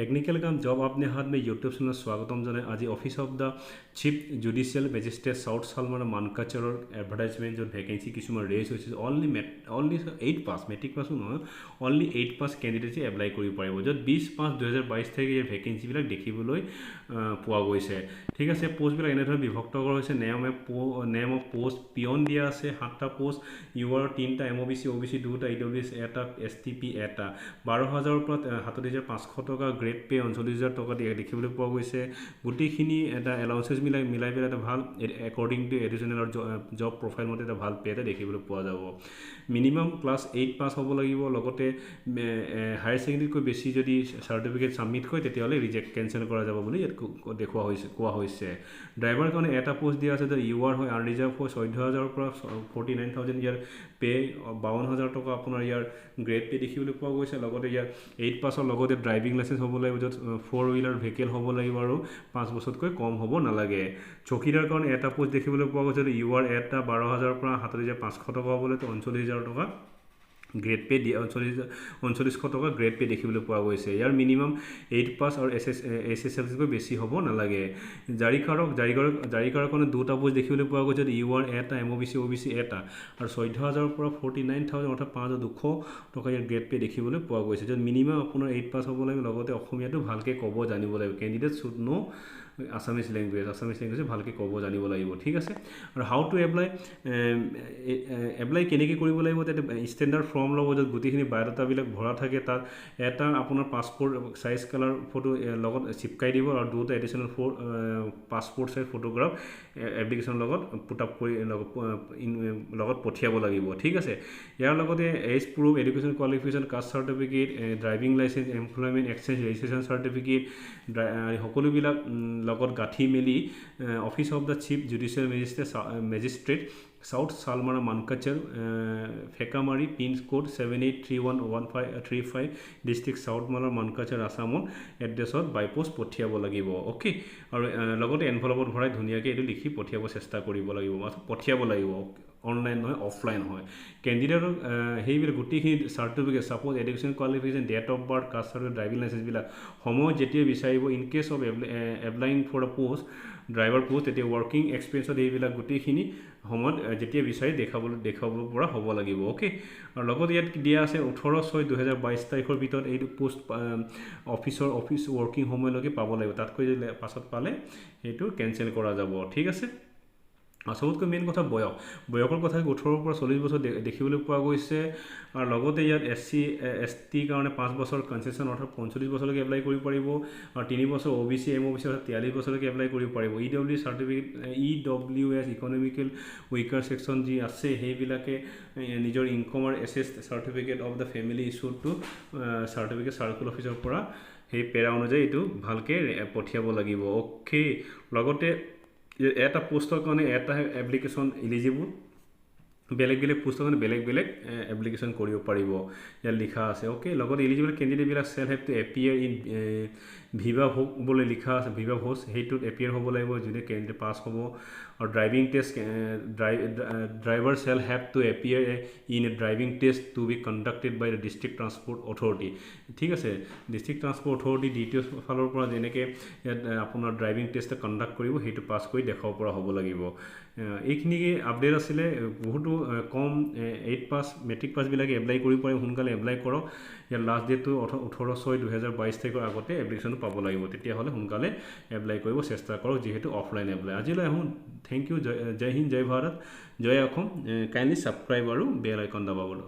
Technical কাম job আপনে হাত মে ইউটিউব চেনেলত স্বাগতম জনাই আজি Office of the Chief Judicial Magistrate, South Salmara মানকাচাৰৰ advertisement, য'ত ভেকেঞ্চি কিছুমান ৰেজ হৈছে। Only 8 pass, matric পাছো নহয়, অনলি 8 পাছ কেণ্ডিডেটে এপ্লাই কৰিব পাৰিব, য'ত 20/5/2022 তাৰিখে ইয়াৰ ভেকেঞ্চিবিলাক দেখিবলৈ পোৱা গৈছে। ঠিক আছে, পষ্টবিলাক এনেধৰণে বিভক্ত কৰা হৈছে। Name of post, peon দিয়া আছে সাতটা পষ্ট, ইউ আৰ তিনিটা, এম অ' বি চি, অ' বি চি দুটা, ই ডব্লিউ এছ এটা, এছ টি পি এটা। 12,000ৰ পৰা 37,500 টকা, গ্ৰেড পে' 39,000 টকা দিয়া দেখিবলৈ পোৱা গৈছে। গোটেইখিনি এটা এলাউঞ্চেছ মিলাই মিলাই পেলাই এটা ভাল একৰ্ডিং টু এডিশ্যনেল আৰু জব প্ৰফাইল মতে এটা ভাল পে' এটা দেখিবলৈ পোৱা যাব। মিনিমাম ক্লাছ 8 পাছ হ'ব লাগিব। লগতে হায়াৰ ছেকেণ্ডেৰীতকৈ বেছি যদি চাৰ্টিফিকেট ছাবমিট কৰে, তেতিয়াহ'লে ৰিজেক্ট, কেঞ্চেল কৰা যাব বুলি ইয়াত দেখুওৱা হৈছে, কোৱা হৈছে। ড্ৰাইভাৰ কাৰণে এটা পষ্ট দিয়া আছে যে ইউ আৰ হয়, আনৰিজাৰ্ভ হয়, 14,000ৰ পৰা 49,000 ইয়াৰ পে', 52,000 টকা আপোনাৰ ইয়াৰ গ্ৰেড পে' দেখিবলৈ পোৱা গৈছে। লগতে ইয়াৰ 8 পাছৰ লগতে ড্ৰাইভিং লাইচেঞ্চ হ'ব লাগিব, য'ত ফ'ৰ হুইলাৰ ভেহিকেল হ'ব লাগিব আৰু 5 বছৰতকৈ কম হ'ব নালাগে। চকীদাৰ কাৰণে এটা পষ্ট দেখিবলৈ পোৱা গৈছে, ইউ আৰ এটা, 12,000ৰ পৰা 37,500 টকা হ'ব লাগিব, 39,000 টকা গ্ৰেড পে' দিয়ে, 3900 টকা গ্ৰেড পে' দেখিবলৈ পোৱা গৈছে। ইয়াৰ মিনিমাম 8 পাছ আৰু এইচ এছ এল চিতকৈ বেছি হ'ব নালাগে। জাৰিকাৰক কাৰণে দুটা পোষ্ট দেখিবলৈ পোৱা গৈছে, ইউ আৰ এটা, এম অ' বি চি, অ' বি চি এটা আৰু 14,000ৰ পৰা 49,000, অৰ্থাৎ 5200 টকা ইয়াৰ গ্ৰেড পে' দেখিবলৈ পোৱা গৈছে, য'ত মিনিমাম আপোনাৰ 8 পাছ হ'ব লাগিব। লগতে অসমীয়াটো ভালকৈ ক'ব জানিব লাগিব। Candidate should know Assamese language. Assamese language ভালকৈ ক'ব জানিব লাগিব। ঠিক আছে, আৰু how to apply? Apply কেনেকৈ কৰিব লাগিব? তাতে ষ্টেণ্ডাৰ্ড ফৰ্ম ল'ব, য'ত গোটেইখিনি বায়'ডাটাবিলাক ভৰা থাকে। তাত এটা আপোনাৰ পাছপৰ্ট চাইজ কালাৰ ফটো লগত চিপকাই দিব আৰু দুটা additional four passport size photograph এপ্লিকেশ্যনৰ লগত পুট আপ কৰি লগত পঠিয়াব লাগিব। ঠিক আছে, ইয়াৰ লগতে age proof, education qualification, caste certificate, driving licence, employment exchange registration certificate সকলোবিলাক লগত গাঁঠি মেলি Office of the Chief Judicial Magistrate, South Salmara Mankachar, Fekamari, pin code 78311535, district South Salmara Mankachar, আছামত এড্ৰেছত বাই পষ্ট পঠিয়াব লাগিব। অ'কে, আৰু লগতে এনভলপত ভৰাই ধুনীয়াকৈ এইটো লিখি পঠিয়াব চেষ্টা কৰিব লাগিব, পঠিয়াব লাগিব। অনলাইন নহয়, অফলাইন হয়। কেণ্ডিডেটক সেইবিলাক গোটেইখিনি certificate, suppose education qualification, date of birth, caste certificate, driving লাইচেঞ্চবিলাক সময়ত যেতিয়া বিচাৰিব, in case of applying for the post, driver post, তেতিয়া ৱৰ্কিং এক্সপিৰিয়েঞ্চত এইবিলাক গোটেইখিনি সময়ত যেতিয়া বিচাৰি দেখুৱাব পৰা হ'ব লাগিব। অ'কে, আৰু লগতে ইয়াত দিয়া আছে, 18/6/2022 তাৰিখৰ ভিতৰত এইটো পোষ্ট অফিচৰ অফিচ ৱৰ্কিং সময়লৈকে পাব লাগিব। তাতকৈ যদি পাছত পালে সেইটো কেঞ্চেল কৰা যাব। ঠিক আছে, আৰু চবতকৈ মেইন কথা বয়স। বয়সৰ কথা 18ৰ পৰা 40 বছৰ দেখিবলৈ পোৱা গৈছে। আৰু লগতে ইয়াত এছ চি, এছ টিৰ কাৰণে 5 বছৰ কনচেশ্যন, অৰ্থাৎ 45 বছৰলৈকে এপ্লাই কৰিব পাৰিব আৰু 3 বছৰ অ' বি চি, এম অ' বি চি, অৰ্থাৎ 43 বছৰলৈকে এপ্লাই কৰিব পাৰিব। E W certificate, EWS, economical weaker section যি আছে, সেইবিলাকে নিজৰ ইনকমৰ assess certificate of the family ইছ্যুটো certificate circle অফিচৰ পৰা সেই পেৰা অনুযায়ী এইটো ভালকৈ পঠিয়াব লাগিব। অ'কে, লগতে এটা পষ্টৰ কাৰণে এটা এপ্লিকেশ্যন ইলিজিবল। বেলেগ বেলেগ পোষ্টৰ কাৰণে বেলেগ বেলেগ এপ্লিকেশ্যন কৰিব পাৰিব, ইয়াত লিখা আছে। অ'কে, লগত eligible কেণ্ডিডেটবিলাক shall have to appear in viva voce বুলি লিখা আছে। ভিভা ভোচ, সেইটোত এপিয়াৰ হ'ব লাগিব যোনে কেণ্ডিডেট পাছ হ'ব। আৰু driving test, driver shall have to appear in a driving test to be conducted by the District Transport Authority. ঠিক আছে, ডিষ্ট্ৰিক্ট ট্ৰান্সপৰ্ট অথৰিটি দ্বিতীয় ফালৰ পৰা যেনেকৈ ইয়াত আপোনাৰ ড্ৰাইভিং টেষ্ট কণ্ডাক্ট কৰিব, সেইটো পাছ কৰি দেখুৱাব পৰা হ'ব লাগিব। এইখিনিকে আপডেট আছিলে। বহুতো কম 8 পাছ, মেট্ৰিক পাছবিলাকে এপ্লাই কৰিব পাৰিব। সোনকালে এপ্লাই কৰক। ইয়াৰ লাষ্ট ডেটটো 18/6/2022 তাৰিখৰ আগতে এপ্লিকেশ্যনটো পাব লাগিব। তেতিয়াহ'লে সোনকালে এপ্লাই কৰিব চেষ্টা কৰক, যিহেতু অফলাইন এপ্লাই। আজিলৈ আহোঁ। Thank U. জয় জয় হিন্দ, জয় ভাৰত, জয় অসম। কাইণ্ডলি ছাবস্ক্ৰাইব আৰু বেল আইকন দবাবলৈ।